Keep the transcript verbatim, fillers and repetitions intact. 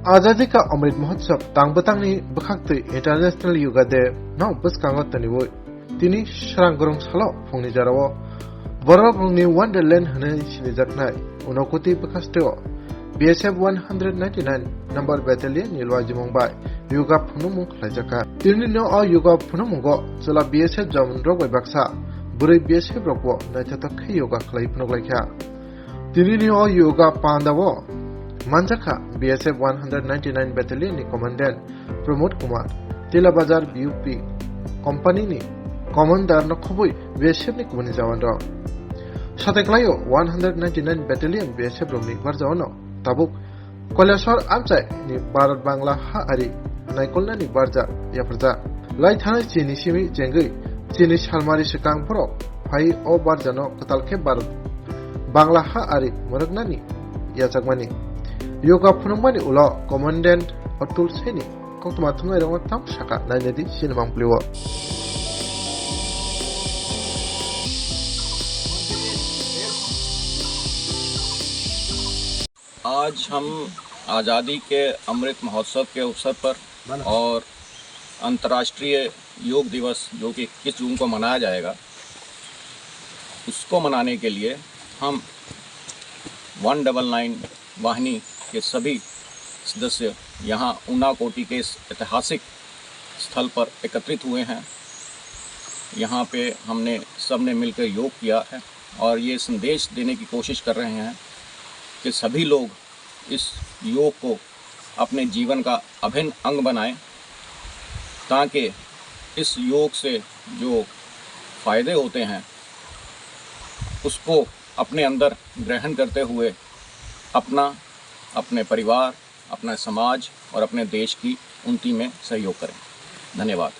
Azadi Ka Amrit Mahotsav tang bwtangni bwkhaktwi International Yoga Day no bwskango toniwi tini srang gurung salo phungni jorao borok rokni Wonderland hwnwi sinijaknai Unakoti bwkhasteo B S F one hundred ninety-nine number battalion ni luajimung bai yoga phunukmung khlaijakha. Tini no o yoga phunukmungo chwla B S F jawan rok bai baksa bwrwi B S F rokbo naithothok khe yoga khlai phunuk laikha. Tinini o yoga pandao manjakha B S F one hundred ninety-nine Battalion ni Commandant Pramod Kumar, Tila Bazar B U P company ni Commander no khobwi B S F ni kubuni jawan rok. Sate klaio one hundred ninety-nine Battalion B S F rokni barjaono tabuk Koilashahar amchai ni Bharat Bangla ha ari naikolnani barja yapharjak. Lai thanai chini simi chengwi chini salmari swkang borok phai o barjano kwtal khe Bharat Bangla ha ari mwrwknani yachakmani. Yoga phunukmani ulo Commandant Atul Saini koktwma thumnairokno tamo sakha nainadi sinimang pliwo. आज हम आज़ादी के अमृत महोत्सव के अवसर पर और अंतर्राष्ट्रीय योग दिवस, जो कि इक्कीस जून को मनाया जाएगा, उसको मनाने के लिए हम वन डबल नाइन वाहिनी के सभी सदस्य यहाँ उनाकोटी के इस ऐतिहासिक स्थल पर एकत्रित हुए हैं। यहाँ पे हमने, सबने मिलकर योग किया है और ये संदेश देने की कोशिश कर रहे हैं कि सभी लोग इस योग को अपने जीवन का अभिन्न अंग बनाएं, ताकि इस योग से जो फायदे होते हैं, उसको अपने अंदर ग्रहण करते हुए अपना, अपने परिवार, अपना समाज और अपने देश की उन्नति में सहयोग करें। धन्यवाद।